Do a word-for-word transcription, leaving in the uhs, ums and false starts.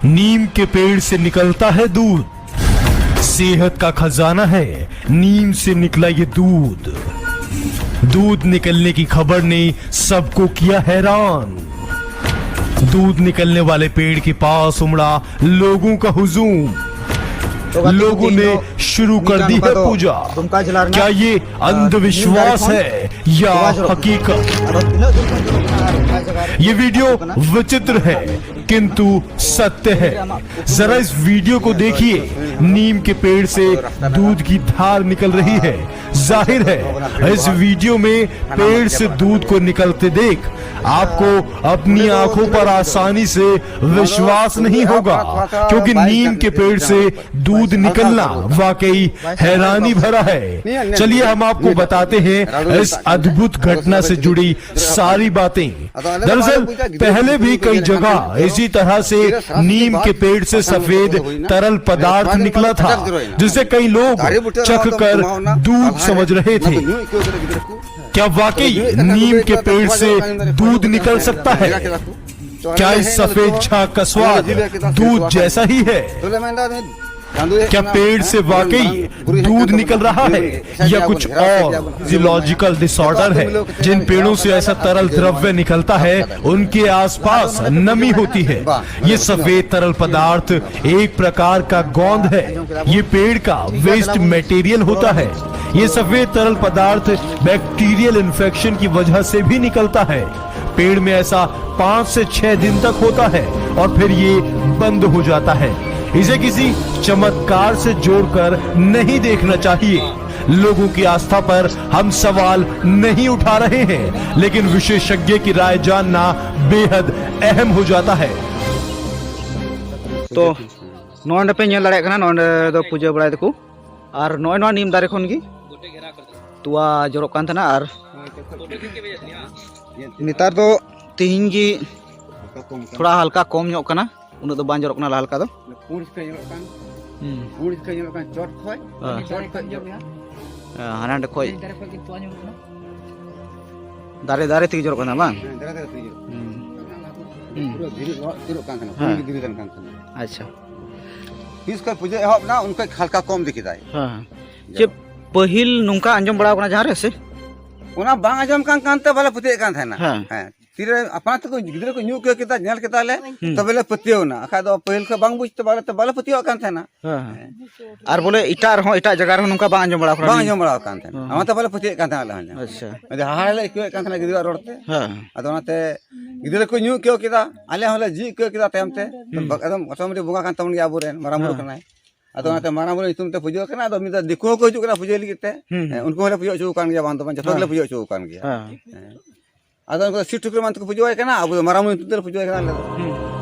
नीम के पेड़ से निकलता है दूध। सेहत का खजाना है नीम से निकला ये दूध। दूध निकलने की खबर ने सबको किया हैरान। दूध निकलने वाले पेड़ के पास उमड़ा लोगों का हुजूम। लोगों ने शुरू कर दी है पूजा। क्या ये अंधविश्वास है या हकीकत? ये वीडियो विचित्र है, किंतु सत्य है। जरा इस वीडियो को देखिए। नीम के पेड़ से दूध की धार निकल रही है। जाहिर है, इस वीडियो में पेड़ से दूध को निकलते देख आपको अपनी आंखों पर आसानी से विश्वास नहीं होगा, क्योंकि नीम के पेड़ से दूध निकलना वाकई हैरानी भरा है। चलिए, हम आपको बताते हैं इस अद्भुत घटना से जुड़ी सारी बातें। दरअसल, पहले भी कई जगह इसी तरह से नीम के पेड़ से सफेद तरल पदार्थ निकला था, जिसे कई लोग चख कर दूध समझ रहे थे। क्या वाकई नीम के पेड़ से दूध निकल सकता है? क्या इस सफेद झाग का स्वाद दूध जैसा ही है? क्या पेड़ से वाकई दूध निकल रहा है या कुछ और फिजियोलॉजिकल डिसऑर्डर है? जिन पेड़ों से ऐसा तरल द्रव्य निकलता है, उनके आसपास नमी होती है। ये सफेद तरल पदार्थ एक प्रकार का गोंद है। ये पेड़ का वेस्ट मटेरियल होता है। ये सफेद तरल पदार्थ बैक्टीरियल इन्फेक्शन की वजह से भी निकलता है। पेड़ में ऐसा पाँच से छह दिन तक होता है और फिर ये बंद हो जाता है। इसे किसी चमत्कार से जोड़कर नहीं देखना चाहिए। लोगों की आस्था पर हम सवाल नहीं उठा रहे हैं, लेकिन विशेषज्ञ की राय जानना बेहद अहम हो जाता है। ᱛᱚ ᱱᱚᱰᱮ ᱯᱮ ᱧᱮᱞ ᱫᱟᱲᱮᱭᱟᱜ ᱠᱟᱱᱟ, ᱱᱚᱰᱮ ᱫᱚ ᱯᱩᱡᱟᱹ ᱵᱟᱲᱟᱭ ᱫᱟᱠᱚ᱾ ᱟᱨ ᱱᱚᱜᱼᱚᱭ ᱱᱚᱣᱟ ᱱᱤᱢ ᱫᱟᱨᱮ ᱠᱷᱚᱱ ᱜᱮ ᱛᱚᱣᱟ ᱡᱚᱨᱚᱜ ᱠᱟᱱ ᱛᱟᱦᱮᱱᱟ᱾ ᱟᱨ ᱱᱮᱛᱟᱨ ᱫᱚ ᱛᱮᱦᱤᱧ ᱜᱮ ᱛᱷᱚᱲᱟ ᱦᱟᱞᱠᱟ ᱠᱚᱢ ᱧᱚᱜ ᱠᱟᱱᱟ, ᱩᱱᱟᱹᱜ ᱫᱚ ᱵᱟᱝ ᱡᱚᱨᱚᱜ ᱠᱟᱱᱟ ᱞᱟᱦᱟ ᱞᱮᱠᱟ ᱫᱚ᱾ ᱯᱩᱸᱰ ᱥᱤᱠᱷᱟᱹ ᱧᱮᱞᱚᱜ ᱠᱟᱱ, ᱦᱩᱸ᱾ ᱯᱩᱸᱰ ᱥᱤᱠᱷᱟᱹ ᱧᱮᱞᱚᱜ ᱠᱟᱱ ᱪᱚᱴ ᱠᱷᱚᱡ, ᱦᱮᱸ᱾ ᱪᱚᱴ ᱠᱷᱚᱡ ᱦᱮᱸ, ᱦᱟᱱᱟ ᱱᱟᱰᱮ ᱠᱷᱚᱡ ᱫᱟᱨᱮ ᱠᱷᱚᱡ ᱜᱮ ᱛᱚᱣᱟ ᱧᱩᱨᱩᱜ ᱠᱟᱱᱟ᱾ ᱫᱟᱨᱮ, ᱫᱟᱨᱮ ᱛᱮᱜᱮ ᱡᱚᱨᱚᱜ ᱠᱟᱱᱟ ᱵᱟᱝ? ᱦᱮᱸ, ᱫᱟᱨᱮ, ᱫᱟᱨᱮ ᱛᱮᱜᱮ ᱡᱚᱨᱚᱜ ᱠᱟᱱᱟ᱾ ᱦᱩᱸ᱾ ᱯᱩᱨᱟᱹ ᱫᱷᱤᱨᱤ ᱞᱚᱦᱚᱫ ᱩᱛᱟᱹᱨᱚᱜ ᱠᱟᱱ ᱛᱟᱦᱮᱱᱟ, ᱦᱮᱸ᱾ ᱯᱩᱨᱟᱹ ᱜᱮ ᱫᱷᱤᱨᱤ ᱛᱟᱦᱮᱸ ᱠᱟᱱ ᱛᱟᱦᱮᱱᱟ᱾ ᱟᱪᱪᱷᱟ᱾ ᱛᱤᱥ ᱠᱷᱚᱱ ᱯᱩᱡᱟᱹ ᱮᱦᱚᱵ ᱮᱱᱟ, ᱩᱱ ᱠᱷᱚᱱ ᱦᱟᱞᱠᱟ ᱠᱚᱢ ᱤᱫᱤ ᱠᱮᱫᱟᱭ᱾ ᱦᱮᱸ, ᱦᱮᱸ᱾ ᱪᱮᱫ ᱯᱟᱹᱦᱤᱞ ᱱᱚᱝᱠᱟ ᱟᱸᱡᱚᱢ ᱵᱟᱲᱟ ᱟᱠᱟᱱᱟ ᱡᱟᱦᱟᱸ ᱨᱮ ᱥᱮ? ᱚᱱᱟ ᱵᱟᱝ ᱟᱸᱡᱚᱢ ᱠᱟᱱ, ᱠᱟᱱᱛᱮ ᱵᱟᱞᱮ ᱯᱟᱹᱛᱭᱟᱹᱜ ᱠᱟᱱ ᱛᱟᱦᱮᱱᱟ᱾ ᱦᱮᱸ᱾ ᱦᱮᱸ᱾ ᱛᱤᱨᱮ ᱟᱯᱱᱟᱨ ᱛᱮᱠᱚ ᱜᱤᱫᱽᱨᱟᱹ ᱠᱚ ᱧᱩ ᱟᱹᱭᱠᱟᱹᱣ ᱠᱮᱫᱟ, ᱧᱮᱞ ᱠᱮᱫᱟ ᱞᱮ, ᱦᱩᱸ᱾ ᱛᱚᱵᱮ ᱞᱮ ᱯᱟᱹᱛᱭᱟᱹᱣ ᱮᱱᱟ᱾ ᱵᱟᱠᱷᱟᱡ ᱫᱚ ᱯᱟᱹᱦᱤᱞ ᱠᱷᱚᱱ ᱵᱟᱝ ᱵᱩᱡᱽ ᱛᱮ ᱵᱟᱞᱮ, ᱵᱟᱞᱮ ᱯᱟᱹᱛᱭᱟᱹᱣᱟᱜ ᱠᱟᱱ ᱛᱟᱦᱮᱱᱟ᱾ ᱦᱮᱸ, ᱦᱮᱸ᱾ ᱟᱨ ᱵᱚᱞᱮ ᱮᱴᱟᱜ ᱨᱮᱦᱚᱸ, ᱮᱴᱟᱜ ᱡᱟᱭᱜᱟ ᱨᱮᱦᱚᱸ ᱱᱚᱝᱠᱟ ᱵᱟᱝ ᱟᱸᱡᱚᱢ ᱵᱟᱲᱟ ᱟᱠᱟᱱᱟ? ᱵᱟᱝ ᱟᱸᱡᱚᱢ ᱵᱟᱲᱟ ᱟᱠᱟᱱ ᱛᱟᱦᱮᱱᱟ᱾ ᱦᱮᱸ᱾ ᱚᱱᱟᱛᱮ ᱵᱟᱞᱮ ᱯᱟᱹᱛᱭᱟᱹᱜ ᱠᱟᱱ ᱛᱟᱦᱮᱱᱟ ᱟᱞᱮ ᱦᱚᱸ᱾ ᱟᱪᱪᱷᱟ᱾ ᱟᱹᱰᱤ ᱦᱟᱦᱟᱲᱟ ᱞᱮ ᱟᱹᱭᱠᱟᱹᱣᱮᱫ ᱠᱟᱱ ᱛᱟᱦᱮᱱᱟ ᱜᱤᱫᱽᱨᱟᱹᱣᱟᱜ ᱨᱚᱲ ᱛᱮ᱾ ᱦᱮᱸ᱾ ᱟᱫᱚ ᱚᱱᱟᱛᱮ ᱜᱤᱫᱽᱨᱟᱹ ᱠᱚ ᱧᱩ ᱟᱹᱭᱠᱟᱹᱣ ᱠᱮᱫᱟ, ᱟᱞᱮ ᱦᱚᱸᱞᱮ ᱡᱤᱣᱤ ᱟᱹᱭᱠᱟᱹᱣ ᱠᱮᱫᱟ ᱛᱟᱭᱚᱢ ᱛᱮ᱾ ᱦᱩᱸ᱾ ᱮᱠᱫᱚᱢ automatic ᱵᱚᱸᱜᱟ ᱠᱟᱱ ᱛᱟᱵᱚᱱ ᱜᱮᱭᱟ ᱟᱵᱚᱨᱮᱱ, ᱢᱟᱨᱟᱝ ᱵᱩᱨᱩ ᱦᱮᱸ᱾ ᱠᱟᱱᱟᱭ᱾ ᱟᱫᱚ ᱦᱮᱸ᱾ ᱚᱱᱟᱛᱮ ᱢᱟᱨᱟᱝ ᱵᱩᱨᱩ ᱧᱩᱛᱩᱢ ᱛᱮ ᱯᱩᱡᱟᱹ ᱠᱟᱱᱟ, ᱟᱫᱚ ᱢᱤᱫ ᱫᱷᱟᱣ ᱫᱤᱠᱩ ᱦᱚᱸᱠᱚ ᱦᱤᱡᱩᱜ ᱠᱟᱱᱟ ᱯᱩᱡᱟᱹ ᱞᱟᱹᱜᱤᱫ ᱛᱮ᱾ ᱦᱩᱸ, ᱦᱩᱸ᱾ ᱦᱮᱸ, ᱩᱱᱠᱩ ᱦᱚᱸᱞᱮ ᱯᱩᱡᱟᱹ ᱦᱚᱪᱚ ᱟᱠᱟᱱ ᱜᱮᱭᱟ, ᱵᱟᱝ ᱫᱚ ᱵᱟᱝ, ᱡᱚᱛᱚ ᱦᱮᱸ᱾ ᱜᱮᱞᱮ ᱯᱩᱡᱟᱹ ᱦᱚᱪᱚ ᱟᱠᱟᱱ ᱜᱮᱭᱟ᱾ ᱦᱮᱸ᱾ ᱦᱮᱸ᱾ ᱟᱫᱚ ᱩᱱᱠᱩ ᱫᱚ ᱥᱤᱵ ᱴᱷᱟᱹᱠᱩᱨ ᱢᱮᱱᱛᱮ ᱠᱚ ᱯᱩᱡᱟᱹᱣᱟᱭ ᱠᱟᱱᱟ, ᱟᱵᱚ ᱫᱚ ᱢᱟᱨᱟᱝ ᱵᱩᱨᱩ ᱧᱩᱛᱩᱢ ᱛᱮᱞᱮ ᱯᱩᱡᱟᱹᱣᱟᱭ ᱠᱟᱱᱟ ᱟᱞᱮ ᱫᱚ᱾ ᱦᱩᱸ᱾